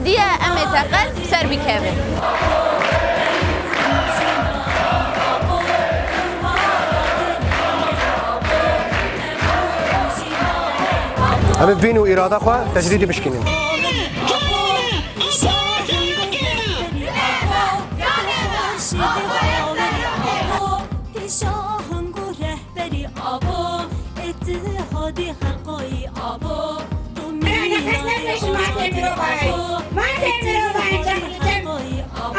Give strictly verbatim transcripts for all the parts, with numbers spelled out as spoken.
Diye em ê teqez bi ser bikevin. Em ê vîn û îrada xwe tecrîdî bişkînin. Şahango rehberî abo, Ittihadî Xelqayî abo, Nefes nefes ji mafê mirovaye. Mafê mirovaye cem li cem.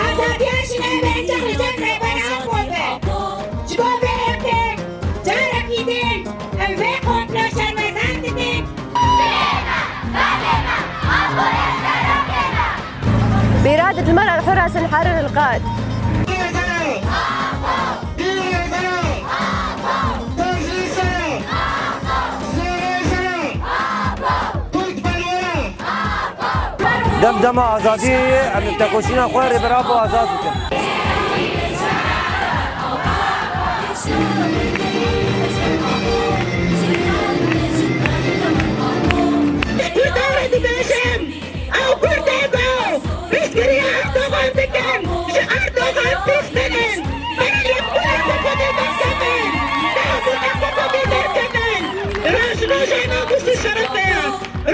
Azadiya jinê bên cem li cem Rêber Apo be. Ji bo vê yekê carekî din em vê komplo şermezar dikin. Bêradit li me re hurasin herir il qad. Dem dema azadiyê ye, em li tekoşîna xwe Rêber Apo azad bikin. Kurdan re dibêjim, ew Kurd e ku piştgiriya Erdogan dikin, ji Erdogan pişt bidin. Berê li Kurd xwe Kurdê derkevin. Daha Kurd xwe Kurdê derkevin. Roj roja namûs û şerefê ye.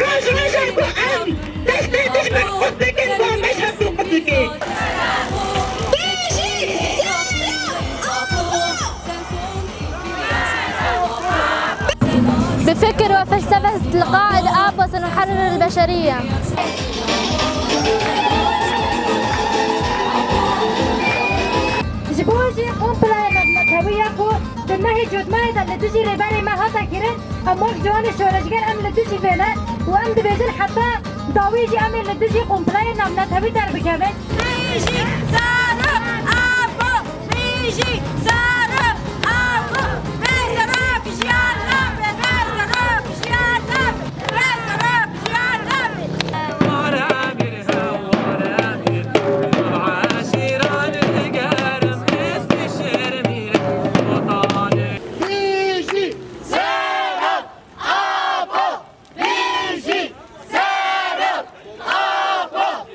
Roj roja ku em destê dijmin qut dikin, ku em beş hevdû qut dikin. بفكر وفلسفة القائد أبو سنحرر البشرية. Ji bo jî komploya navnetewî ya ku di mehê Cotmehê de li dijî rêberê me hate kirin, em wek ciwanê şoreşger em li dijî vê ne û em dibêjin heta dawî jî em ê li dijî komploya navnetewî derbikevin. Bijî Zarok Apo! Bijî Zarok!